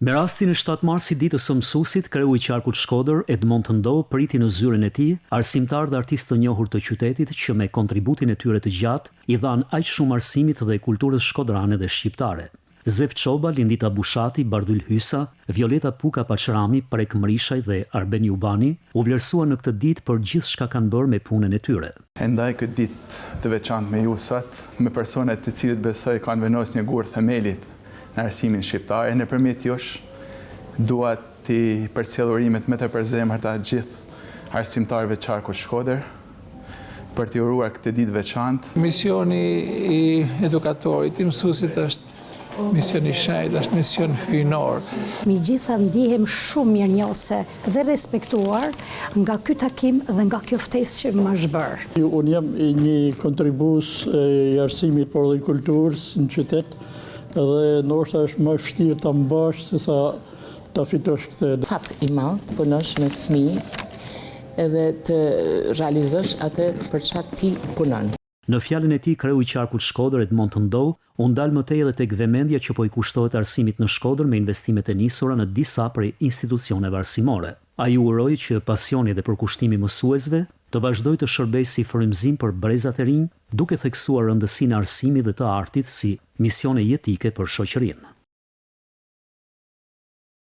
Me rastin e 7 marsit ditës së mësuesit, kreu i qarkut Shkodër, Edmond Ndo, priti në zyrën e tij, arsimtarë dhe artistë të njohur të qytetit që me kontributin e tyre të gjatë i dhanë aq shumë arsimit dhe kulturës shkodrane dhe shqiptare. Zef Çoba, Lindita Bushati, Bardhyl Hysa, Violeta Puka Paçrami, Prek Mrishaj dhe Arben Jubani u vlerësuan në këtë ditë për gjithçka kanë bërë me punën e tyre. E ndaj këtë ditë të veçantë me ju sot, me personat të cilët besoj kanë vendosur një gur themelit në arsimin shqiptar e nëpërmjet jush dua t'i përcjell urimet më të përzemërta gjithë arsimtarëve të qarkut Shkodër për t'i uruar këtë ditë veçantë. Misioni i edukatorit, i mësuesit është mision i shenjtë, është mision hyjnor. Mbi gjitha ndihem shumë mirënjohëse dhe respektuar nga ky takim dhe nga kjo ftesë që më është bërë. Unë jam një kontribues i arsimit por dhe i kulturës në qytet dhe ndoshta është më vështirë ta mbash se sa ta fitosh këtë. Fat i madh të punosh me fëmijë edhe të realizosh atë për ça ti punon. Në fjalën e tij, kreu i qarkut Shkodër, Edmond Ndo, u ndal më tej edhe tek vemendja që po i kushtohet arsimit në Shkodër me investimet e nisura në disa prej institucioneve arsimore. Ai uroi që pasioni dhe përkushtimi i mësuesve të vazhdojë të shërbejë si frymëzim për brezat e rinj, duke theksuar rëndësinë e arsimit dhe të artit si misione jetike për shoqërinë.